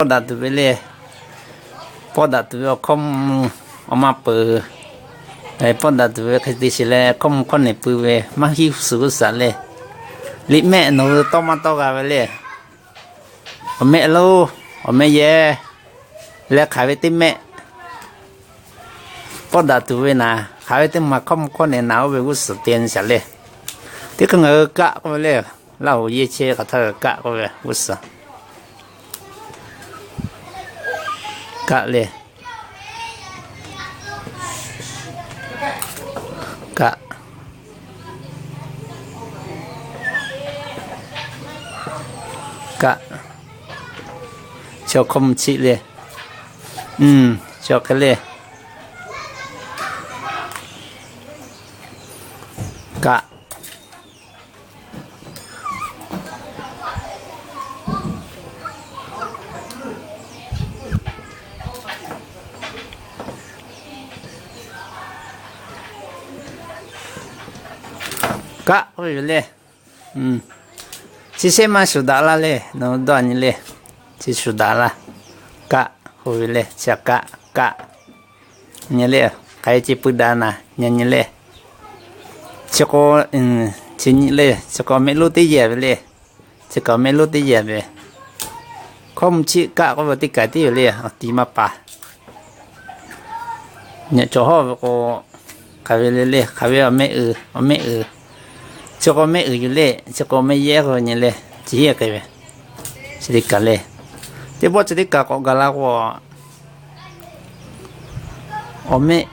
pawˆ daꞈ tuˬ ve le. Pawˆ daꞈ tuˬ ve awˬ hkawˇ mvuh, awˬ ma peuˬ. Pawˆ daꞈ tuˬ ve hk'e te shiˍ leh, hkawˇ mvuh hkawˇ neˬ pui ve maˇ hiˉ suhˍ g'uˇ suhˍ le. Liꞈ mehˆ nawˬ hui tawˇ maˇ tawˇ g'a ve le. Awˬ mehˆ lonˉ, awˬ mehˆ yehˇ leh hk'aˬ ve teˇ mehˆ pawˆ daꞈ tuˬ ve naˍ, hk'aˬ ve teˇ maˬ hkawˇ mvuh hkawˇ neˬ naˍ oˇ ve g'uˇ suhˍ te nyi shaˍ le. Teˇ hk'e ngaˬ hui kaˆ k'oˆ ve le. Laˇ hoꞈ yeˇ chehˇ hk'aˬ htaˇ kaˆ k'oˆ ve g'uˇ suhˍ. Kaˆ le. Kaˆ. Kaˆ. Chaw hkawˇ mvuh chiˆ le. Chaw hk'e le. Kaˆ. Kaˆ k'oˆ ve yoˬ le. Chi shehˆ maˇ shuˍ daꞈ laˇ le, nawˬ hui dawˇ nyi le. Chi shuˍ daꞈ laˇ. Kaˆ k'oˆ ve le, chi kaˆ, kaˆ. Nyi le, hk'aˬ hk'e chi pui daꞈ naˍ, nyi nyi le. Chi k'o, chi nyi le, chi k'o mehˆ lonˉ teˇ yehˬ ve le. Chi kaꞈ mehˆ lonˉ teˇ yehˬ ve. Hkawˇ mvuh chiˆ kaˆ k'oˆ ve teˇ kaˬ tiˉ yoˬ le, awˬ ti maˇ pa. Nyi cawˬ hawˇ ve k'o, hk'aˬ ve le le, hk'aˬ ve awˬ mehˆ uiˍ, awˬ mehˆ uiˍ. Chi k'o mehˆ uiˍ yoˬ le, chi k'o mehˆ yehˇ k'oˆ ve nyi le, chi heˆ hk'e ve. Chi teˇ kaˬ le. Teˇ pawˆ chi teˇ kaˬ k'awꞈ gaˬ la k'o, awˬ mehˆ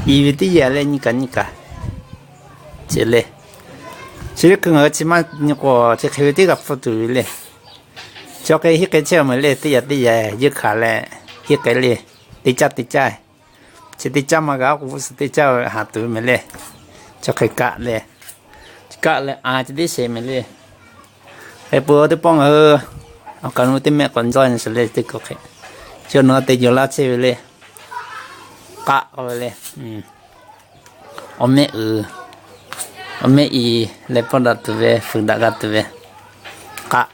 i ve teˇ yehˬ le, nyi kaꞈ nyi kaꞈ. Chi le. Chi teˇ hkui ngaˬ hui chi maˇ nyi k'o, chi hk'e ve teˇ g'aˇ hpfuhˇ tuˬ ve le. Chi hk'e heˆ hk'e chehˇ mehˍ le, teˇ yaꞈ teˇ yaꞈ yeˇ hkanˍ leh, heˆ hk'e le, teˇ caˇ teˇ caˇ. Chi teˇ caˇ maˇ g'a k'o, g'uˇ suhˍ teˇ caˇ haˍ tuˬ ve mehˍ le. Chi hk'e kaˆ le. Kaˆ leh a chi teˇ sheˍ mehˍ le. Hk'e peuˬ teˇ pawˆ ngaˬ hui awˬ kaˍ nu teˇ mehˆ k'awꞈ dawˇ nyi sheˍ le, teˇ hkui hk'e. Chi nawˬ te jawˬ laˇ chehˇ ve le. Kaˆ k'oˆ ve le. Awˬ mehˆ uiˍ, awˬ mehˆ i leh pawˆ daꞈ tuˬ ve, fuiˍ daꞈ g'a tuˬ ve. Kaˆ.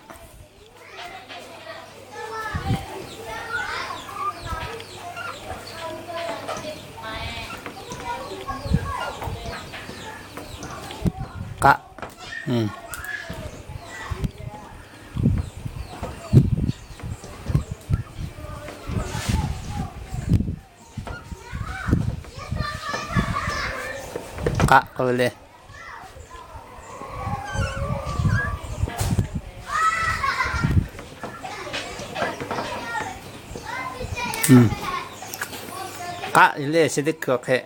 Kaˆ. Kaˆ k'oˆ ve le. Kaˆ yoˬ le, chi teˇ hkui hk'e,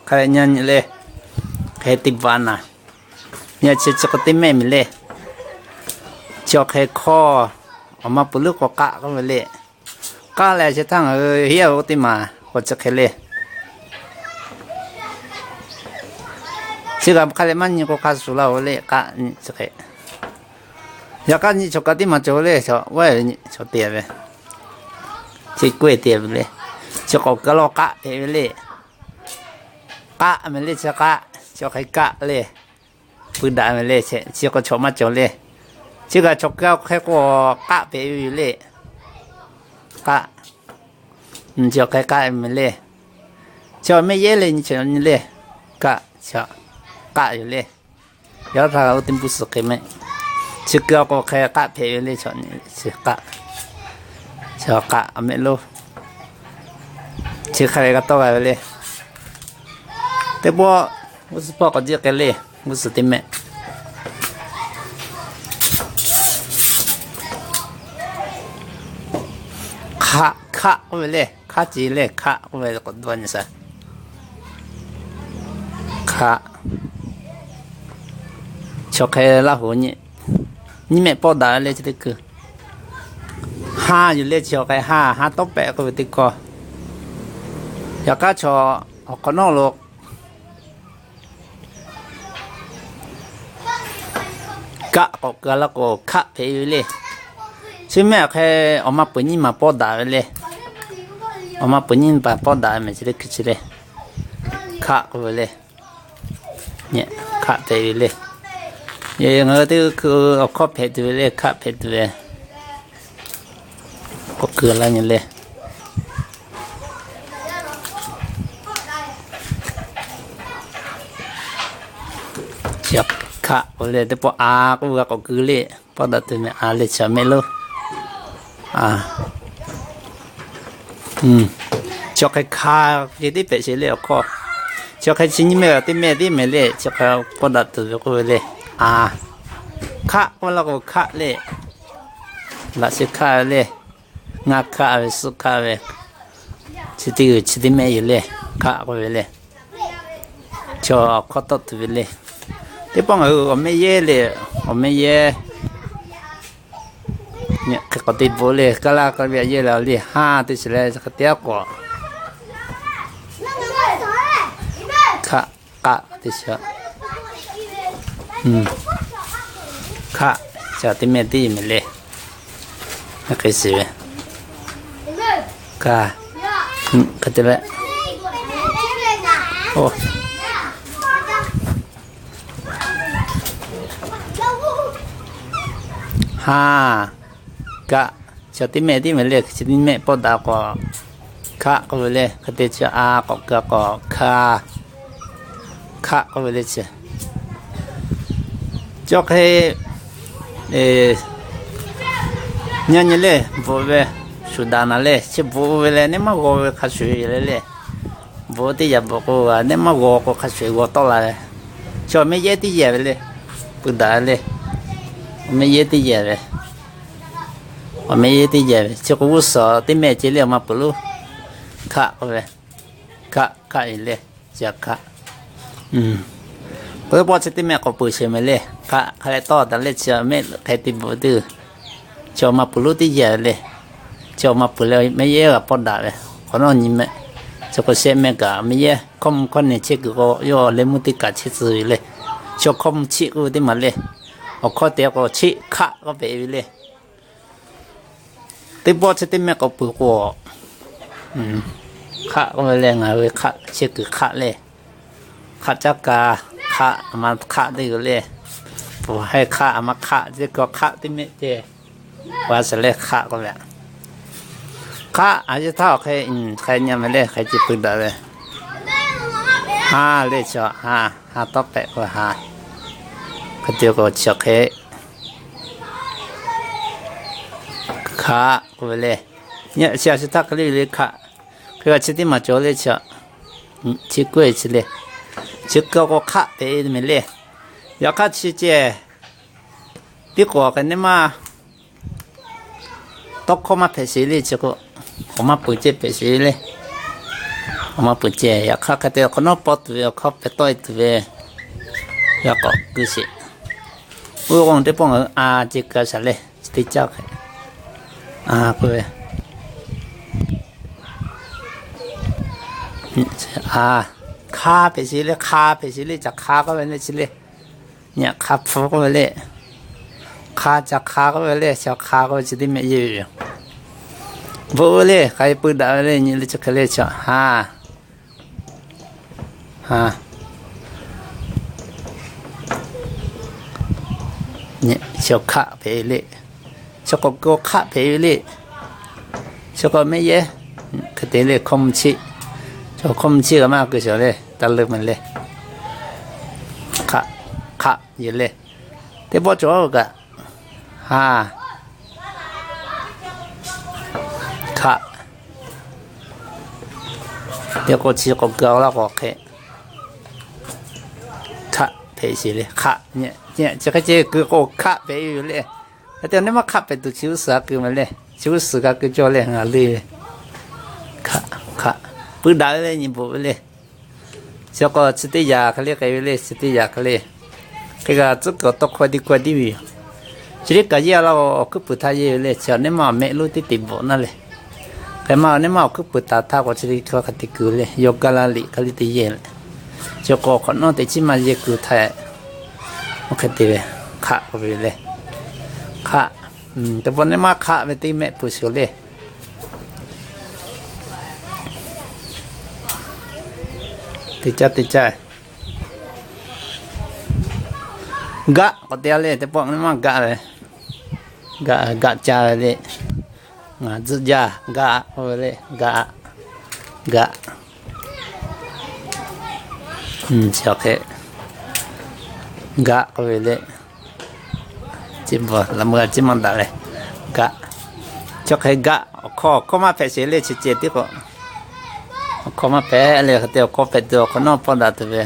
hk'aˬ ve nyi nyi le, hk'e te baˬ naˍ. Nyi chi chi k'o teˇ mehˆ mehˍ le. Chi awˬ hk'e hkawˇ, awˬ ma peuˬ leuˉ k'o kaˆ k'oˆ ve le. Kaˆ leh chi htaˇ ngaˬ hui heˆ oˇ teˇ maˬ k'awꞈ chi hk'e le. Chi kaꞈ hk'a leh maˇ nyi k'o hk'a shuˍ laˇ-oˬ le, kaˆ nyi chi hk'e. Yaꞈ hk'aˇ nyi chaw kaꞈ teˇ maˬ cawˬ le, chaw oˇ ve nyi chaw te ve. Chi k'oˆ te ve le. Chi k'awꞈ kaˆ lawˇ kaˆ hpehꞈ ve le. Kaˆ mehˍ le, chi kaˆ, chi hk'e kaˆ le. Pui daꞈ ve le, chi k'o chaw maˇ cawˬ le. Chi kaꞈ chaw kaˆ hk'e k'o kaˆ hpehꞈ ve yoˬ le. Kaˆ. Chi hk'e kaˆ mehˍ le. Chi mehˆ yehˇ le, nyi chaw nyi le. Kaˆ, kaˆ yoˬ le. Yaꞈ hk'aˇ oˇ teˇ buˇ suhˍ hk'e mehˆ. Chi kaˆ k'o hk'e kaˆ hpehꞈ ve le, chaw nyi chi kaˆ. Chi kaˆ a mehˆ lonˉ. Chi hk'a leh g'a tawˇ g'a ve le. Teˇ pawˆ g'uˇ suhˍ hpawˇ k'awꞈ jiˆ k'ai le, g'uˇ suhˍ teˇ mehˆ. Hkaˆ, hkaˆ k'oˆ ve le, hkaˆ ce le, hkaˆ k'oˆ ve k'awꞈ dawˇ nyi shaˍ. Hkaˆ. Chaw hk'e Laˇ huˍ nyi, nyiˇ mehˆ pawˆ daꞈ le chi teˇ hkui. Haˇ yoˬ le, chi awˬ hk'e haˇ, haˇ tawˉ pehꞈ k'oˆ ve teˇ hkawˇ. Yaꞈ hk'aˇ chaw awˬ hk'awꞈ nawˉ lo kaˆ k'awꞈ keu laˇ k'o hkaˆ hpehꞈ ve le. Chi mehˆ awˬ hk'e awˬ ma peuˬ nyiˇ maˬ pawˆ daꞈ ve le. Awˬ ma peuˬ nyiˇ maˬ pawˆ daꞈ ve mehˍ chi teˇ hkui chi le. Hkaˆ k'oˆ ve le. Hkaˆ hpehꞈ ve le. Ngaˬ hui teˇ hkui awˬ hkawˇ hpehꞈ tuˬ ve le, hkaˆ hpehꞈ tuˬ ve. K'awꞈ keu laˇ nyi le. Chi hkaˆ k'oˆ le, teˇ pawˆ a k'oˆ g'a k'awꞈ keu le. Pawˆ daꞈ tuˬ mehˍ a le, chi mehˆ lo. Chaw hk'e hka ce teˇ pehꞈ sheˍ le awˬ hkawˇ. Chaw hk'e chi nyiˇ mehˆ g'a teˇ mehˆ tiˉ mehˍ le, chi hk'e pawˆ daꞈ tuˬ ve k'oˆ ve le. A, hkaˆ k'oˆ laˇ k'o hkaˆ le. Laꞈ sheh hkaˆ ve le. Ngaˇ hkaˆ ve, suhˆ hkaˆ ve, chi teˇ g'uiˬ chi teˇ mehˆ yoˬ le. Hkaˆ k'oˆ ve le. Chaw hkawˇ tawˆ tuˬ ve le. Teˇ pawˆ ngaˬ hui awˬ mehˆ yehˇ le, awˬ mehˆ yehˇ hk'e k'awꞈ te bvuhꞈ le, kaˇ laˇ kaˇ ve a yehˇ le le, ha teˇ shiˍ leh hk'e te aˉ k'awꞈ hkaˆ k'aˆ teˇ shiˍ. Hkaˆ, ca teˇ mehˆ teˇ mehˍ le. Hk'e shiˍ ve. Ka, hk'e te leh, o, ha, kaˆ, ca teˇ mehˆ teˇ mehˍ le, chi teˇ mehˆ pawˆ daꞈ k'awꞈ hkaˆ k'oˆ ve le, hk'e te chi a k'awꞈ ka k'awꞈ hkaˆ, hkaˆ k'oˆ ve le chi. Chaw hk'e nyi nyi le, bvuhꞈ ve shuˍ daꞈ naˍ le, chi bvuhꞈ ve leh neˇ maˇ g'aw ve hk'a shuˍ le le. Bvuhꞈ teˇ yaꞈ bvuhꞈ k'o, neˇ maˇ g'aw k'o hk'a shuˍ g'aw tawˆ la ve. Chaw mehˆ yehˇ teˇ yehˬ ve le, pui daꞈ ve le. Awˬ mehˆ yehˇ teˇ yehˬ ve, awˬ mehˆ yehˇ teˇ yehˬ ve, chi k'o g'uˇ suhˍ teˇ mehˆ ce le, awˬ ma peuˬ lo hkaˆ k'oˆ ve, hkaˆ, hkaˆ e le, chi hkaˆ. K'o teˇ pawˆ chi teˇ mehˆ k'awꞈ peuˬ sheˍ mehˍ le, hkaˆ hk'a leh tawˇ taˍ le, chi mehˆ hk'e te bvuhꞈ tuˬ. Chi awˬ ma peuˬ lo teˇ yehˬ ve le. Chi awˬ ma peuˬ leh mehˆ yehˇ g'a pawˆ daꞈ ve, hk'awꞈ nawˉ nyi mehˆ. Chi k'o shehˆ mehˆ kaꞈ mehˆ yehˇ hkawˇ mvuh hkawˇ nehˬ chehˇ kuiˬ k'o, yawˇ leh mvuhˇ teˇ kaꞈ chehˇ tcuh ve le. Chi hkawˇ mvuh chiˆ k'oˆ ve teˇ maˬ le. Awˬ hkawˇ te k'o chiˆ hkaˆ k'oˆ pehꞈ ve le. Teˇ pawˆ chi teˇ mehˆ k'awꞈ peuˬ k'o, hkaˆ k'oˆ ve le, ngaˬ hui hkaˆ chehˇ kuiˬ hk'aˆ le. Hk'aˆ caˉ ka, hk'aˆ a ma hk'aˆ teˇ g'uiˬ le. Pfuhˍ haiˇ hk'aˆ a ma hk'aˆ teˇ g'uiˬ hk'aˆ teˇ mehˆ ceh. Wa sheˍ leh hk'aˆ k'oˆ ve, hk'aˆ a yeˇ htaˇ awˬ hk'e hk'e nyi mehˍ le, hk'e ce pui daꞈ ve. Ha le chaw, ha, ha tawˇ pehꞈ k'o ha. Hk'e te k'o chi hk'e hkaˆ k'oˆ ve le. Nyi chi a shu htaˇ hk'e le ve le hkaˆ. Hk'e g'a chi teˇ maˬ cawˬ le chi, chi k'oˆ e chi le. Chi keu k'o hk'aˆ pehꞈ e mehˍ le. Yaꞈ hk'aˇ chi ceh tiˉ k'awꞈ hk'e neˇ maˇ tawˇ hkawˇ maˇ hpehꞈ sheˍ le chi k'o, awˬ ma peuˬ ceh pehꞈ sheˍ le. Awˬ ma peuˬ ceh, yaꞈ hk'aˇ hk'e te hk'awꞈ nawˉ pawˆ tuˬ ve awˬ hkawˇ hpehꞈ tawˆ e tuˬ ve, g'a k'awꞈ keu sheˍ. Oˇ ve k'o teˇ pawˆ ngaˬ hui a ce ka shaˍ le, chi teˇ caˇ hk'e, a k'oˆ ve, a, hk'a hpehꞈ sheˍ le, hk'a hpehꞈ sheˍ le, ca hk'a k'oˆ ve le chi le. Nyi hk'a hpu k'oˆ ve le. Hk'a ca hk'a k'oˆ ve le, ca hk'a k'oˆ ve chi teˇ mehˆ yehˇ ve yoˬ. Bvuhꞈ ve le, hk'a e pui daꞈ ve le, nyi le chi hk'e le chi ha. Ha. Nyi, chi hkaˆ hpehꞈ ve le. Chi k'awꞈ keu hkaˆ hpehꞈ ve le. Chi k'awꞈ mehˆ yehˇ hk'e te le hkawˇ mvuh chiˆ. Chi hkawˇ mvuh chiˆ g'a maˇ keu shaˍ le, taˇ leuˆ mehˍ le. Hk'aˆ, hk'aˆ yehˇ le. Teˇ pawˆ cawˬ kaꞈ, ha, hkaˆ. Teˇ k'o chi k'awꞈ keu laˇ k'o hk'e, hkaˆ hpehꞈ sheˍ le. Hk'aˆ, chi hk'e ce keu k'o hkaˆ hpehꞈ ve yoˬ le. Hk'e te neˇ maˇ hk'aˆ pehꞈ tuˬ chi g'uˇ suhˍ a keu mehˍ le. Chi g'uˇ suhˍ g'a keu cawˇ le, ngaˬ le ve. Hkaˆ, hkaˆ, pui daꞈ ve le, nyi bvuhꞈ ve le. Chi k'o chi teˇ yaꞈ hk'e le k'ai ve le, chi teˇ yaꞈ hk'e le. Hk'e kaꞈ tcuhˉ kuiˬ awˬ tawˇ hkawˇ tiˇ kawˇ tiˇ ve yoˬ. Chi teˇ kaꞈ yehˇ laˇ, awˬ hkuiˉ puiˍ htaꞈ yehˇ ve le, chi neˇ maˇ awˬ mehˆ lonˉ teˇ te bvuhꞈ naˇ le. Hk'e maˇ neˇ maˇ awˬ hkuiˉ puiˍ taˍ htaˇ k'o chi teˇ hkawˇ hk'e te kuiˬ le, yawˇ gaˇ laˇ liꞈ hk'e le te yehˇ le. Chi k'o hk'awꞈ nawˉ teꞈ chiˉ maˇ yehˇ kuiˬ htaꞈ, oˇ hk'e te ve, hk'aˆ k'oˆ ve le. Hk'aˆ, teˇ pawˆ neˇ maˇ hk'aˆ ve teˇ mehˆ pui sheˍ le. Teˇ caˇ teˇ caˇ, gaˆ k'awꞈ te a le, teˇ pawˆ neˇ maˇ gaˆ ve, gaˆ, gaˆ caˇ ve le. Tzuhˆ jaˇ, gaˆ k'oˆ ve le, gaˆ, gaˆ. Chi hk'e, gaˆ k'oˆ ve le. Chi bvuhꞈ la meuˇ g'a ciˉ maˇ daꞈ leh, gaˆ. Chi hk'e gaˆ, awˬ hkawˇ awˬ hkawˇ maˇ hpehꞈ sheˍ le, chi ceh tiˉ k'o. Awˬ hkawˇ maˇ hpehꞈ le, hk'e te awˬ hkawˇ hpehꞈ tuˬ awˬ hk'awꞈ nawˉ pawˆ daꞈ tuˬ ve.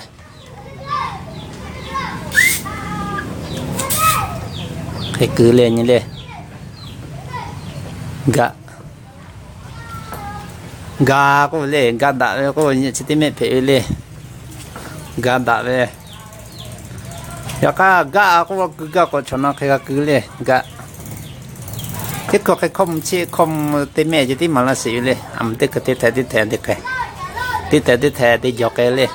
Hk'e kuiˬ le nyi le. Gaˆ. Ga k'oˆ ve le, ga daꞈ ve k'oˆ ve nyi chi teˇ mehˆ hpehꞈ ve le. Ga daꞈ ve. Yaꞈ hk'aˇ gaˆ a k'oˆ ve keu gaˇ k'awꞈ chaw na hk'e g'a keu le, gaˆ. Teˇ hkawˇ hk'e hkawˇ mvuh chiˆ hkawˇ mvuh teˇ mehˆ ceh tiˉ maˍ laˇ sheˍ ve le. A mvuh teˇ hk'e teˇ htaiˍ teˇ htaiˍ teˇ hk'e, teˇ htaiˍ teˇ htaiˍ te jawˬ k'ai le.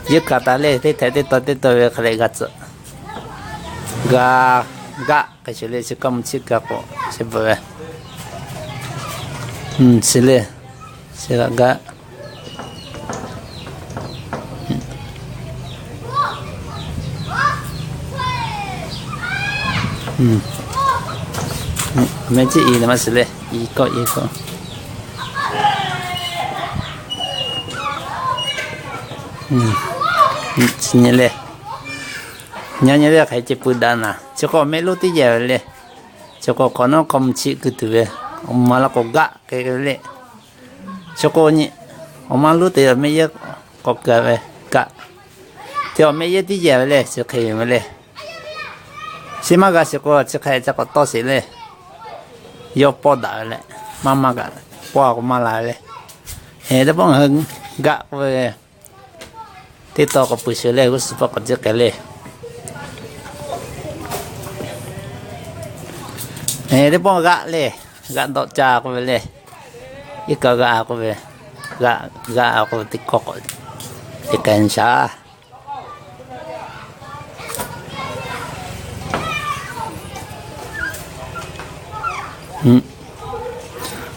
Yeˇ hkanˍ taˍ le, teˇ htaiˍ teˇ taw teˇ taw ve hk'a leh g'a tcuhꞈ. Ga, gaˆ hk'e sheˍ le, chi hkawˇ mvuh chiˆ gaˇ k'o, chi bvuhꞈ ve. Chi le, chi g'a gaˆ. Mehˆ ciˉ i na maˇ shiˍ le, i kawˆ i kawˆ. Chi nyi le, nyi nyi le hk'aˬ hk'e ceh pui daꞈ naˍ, chi k'o mehˆ lonˉ teˇ yehˬ ve le. Chi k'o hk'awꞈ nawˉ hkawˇ mvuh chiˆ keu tuˬ ve, awˬ ma la k'o gaˆ hk'e ve le. Chi k'o nyi, awˬ ma lonˉ te mehˆ yehˇ k'awꞈ keu ve, gaˆ. Te awˬ mehˆ yehˇ teˇ yehˬ ve le, chi hk'e ve le. Chi maˇ g'a shiˍ k'o chi hk'e chi k'awꞈ tawˇ sheˍ le. Yawˇ pawˆ daꞈ ve le, maˇ maˇ kaꞈ pawˆ a k'o maˇ la ve le. Teˇ pawˆ ngaˬ hui gaˆ k'oˆ ve, teˇ taw k'awꞈ pui sheˍ le, g'uˇ suhˍ pawˆ k'awꞈ jiˇ k'ai le. Teˇ pawˆ g'aˆ le, g'aˆ dawˆ ca k'oˆ ve le. Iˉ kaˆ g'aˆ k'oˆ ve, g'aˆ, g'aˆ k'oˆ ve teˇ hkawˇ k'awꞈ te k'ai shaˍ.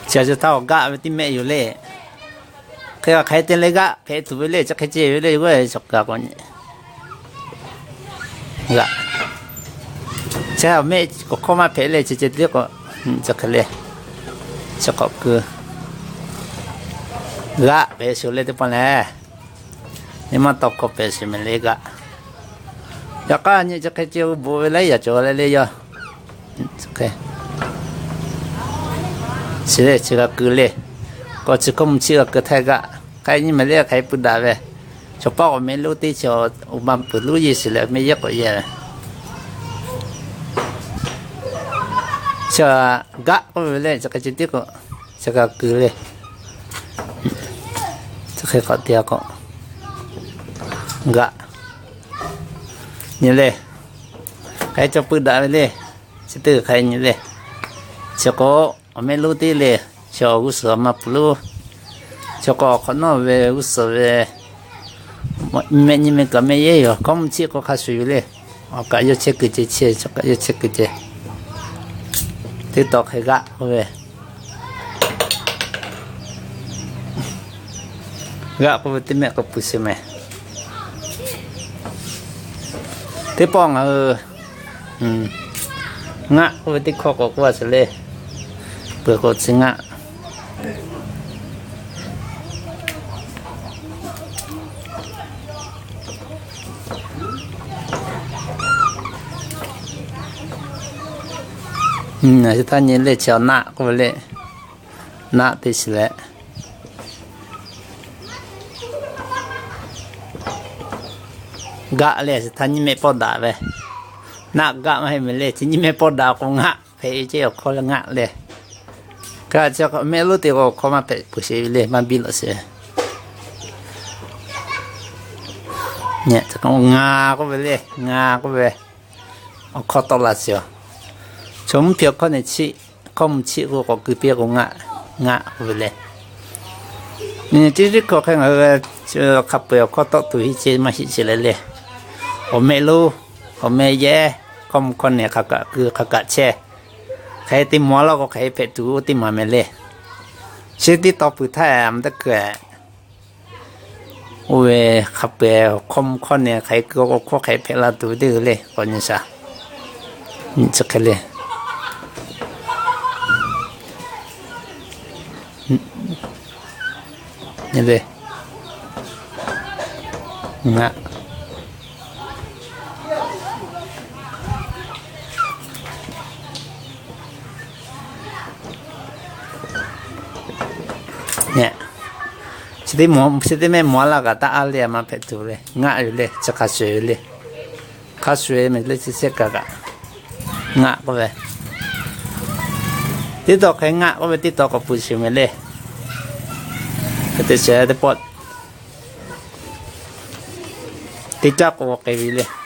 Chi a chi htaˇ awˬ gaˆ ve teˇ mehˆ yoˬ le. Hk'e g'a hk'aˬ hk'e te leh g'aˆ hpehꞈ tuˬ ve le, chi hk'e ceh ve le, g'aˆ chaw kaꞈ k'o nyi. G'aˆ. Chi awˬ mehˆ k'awꞈ hkawˇ maˇ hpehꞈ le, chi ceh tiˉ k'o, chi hk'e le, chi k'awꞈ keu. G'aˆ hpehꞈ sheˍ le teˇ pawˆ lehˬ. Nyi maˇ taw hkawˇ hpehꞈ sheˍ mehˍ le g'aˆ. Yaꞈ hk'aˇ nyi chi hk'e ceh bon ve laiˉ yaꞈ cawˬ leh le yoˬ. Chi le chi g'a keu le. K'awꞈ chi hkawˇ mvuh chiˆ g'a keu htaˇ g'aˆ. Hk'e nyi mehˍ le hk'e pui daꞈ ve. Chaw paˇ k'awꞈ mehˆ lonˉ teˇ chi awˬ ma peuˬ lonˉ yeˇ shiˍ leh mehˆ yehˇ k'awꞈ yehˇ ve. Chi gaˆ k'oˆ ve le, chi hk'e ceh tiˉ k'o, chi g'a keu le. Chi hk'e k'awꞈ te k'o, gaˆ. Nyi le. Hk'e cawˬ pui daꞈ ve le. Chi teˇ hk'e nyi le. Chi k'o, awˬ mehˆ lonˉ teˇ le. Chi awˬ g'uˇ suhˍ awˬ ma peuˬ lonˉ. Chi k'o awˬ hk'awꞈ nawˉ ve g'uˇ suhˍ ve, mehˆ nyi mehˆ kaꞈ mehˆ yehˇ yoˬ. Hkawˇ mvuh chiˆ k'o hk'a shuˍ yoˬ le. Awˬ kaꞈ yawˇ chehˇ kuiˬ ceh, chi kaꞈ yawˇ chehˇ kuiˬ ceh. Teˇ taw hk'e g'aˆ k'oˆ ve, g'aˆ k'oˆ ve teˇ mehˆ k'awꞈ pui sheˍ mehˍ. Teˇ pawˆ ngaˬ hui ngaˆ k'oˆ ve teˇ hkawˇ k'awꞈ k'oˆ a sheˍ le. Peuˬ k'o chi ngaˆ. Chi htaˇ nyi le chi awˬ naˆ k'oˆ ve le. Naˆ teˇ shiˍ leh, gaˆ le chi htaˇ nyiˇ mehˆ pawˆ daꞈ ve. Naˆ gaˆ maˇ heˆ mehˍ le, chi nyiˇ mehˆ pawˆ daꞈ k'o ngaˆ hpehꞈ ve ceˇ, awˬ hkawˇ leh ngaˆ le. Kaꞈ chi mehˆ lonˉ te k'o awˬ hkawˇ maˇ hpehꞈ peuˬ sheˍ ve le, maˇ biˇ lawꞈ sheˍ ve. Nyi, ngaˬ k'oˆ ve le, ngaˬ k'oˆ ve, awˬ hkawˇ tawˆ la sheˍ a. Chaw mvuhˇ hpehꞈ awˬ hkawˇ nehˬ chiˆ, hkawˇ mvuh chiˆ k'o k'awꞈ keu piˇ k'o ngaˆ, ngaˆ k'oˆ ve le. Nyi, teˇ ceuˬ hkawˇ hk'e ngaˬ hui hk'a peu-eˬ awˬ hkawˇ tawˆ tuˬ hiˆ ceh maˇ hiˆ ceh leh le. Awˬ mehˆ lonˉ, awˬ mehˆ yehˇ, hkawˇ mvuh hkawˇ nehˬ hk'a kaꞈ keu hk'a kaꞈ chehˇ. Hk'e te mawˬ laˇ k'o hk'e hpehꞈ tuˬ oˇ teˇ maˬ mehˍ le. Chi teˇ taw peuˬ htaˇ a ma teˇ keu oˇ ve hk'a peu-eˬ hkawˇ mvuh hkawˇ nehˬ hk'e keu k'o hkawˇ hk'e hpehꞈ la tuˬ ve teˇ g'uiˬ le k'awꞈ nyi shaˍ. Chi hk'e le. le, ngaˆ. Chi teˇ mehˆ mawˬ laˇ kaꞈ taˇ aˉ le, a ma hpehꞈ tuˬ le, ngaˆ yoˬ le, chi hk'a shuˍ yoˬ le. Hk'a shuˍ e mehˍ le, chi shehˆ kaꞈ kaꞈ ngaˆ k'oˆ ve, teˇ taw hk'e ngaˆ k'oˆ ve, teˇ taw k'awꞈ puiˬ sheˍ mehˍ le. Hk'e te shehˍ teˇ pawˆ teˇ caˉ k'o k'ai ve le.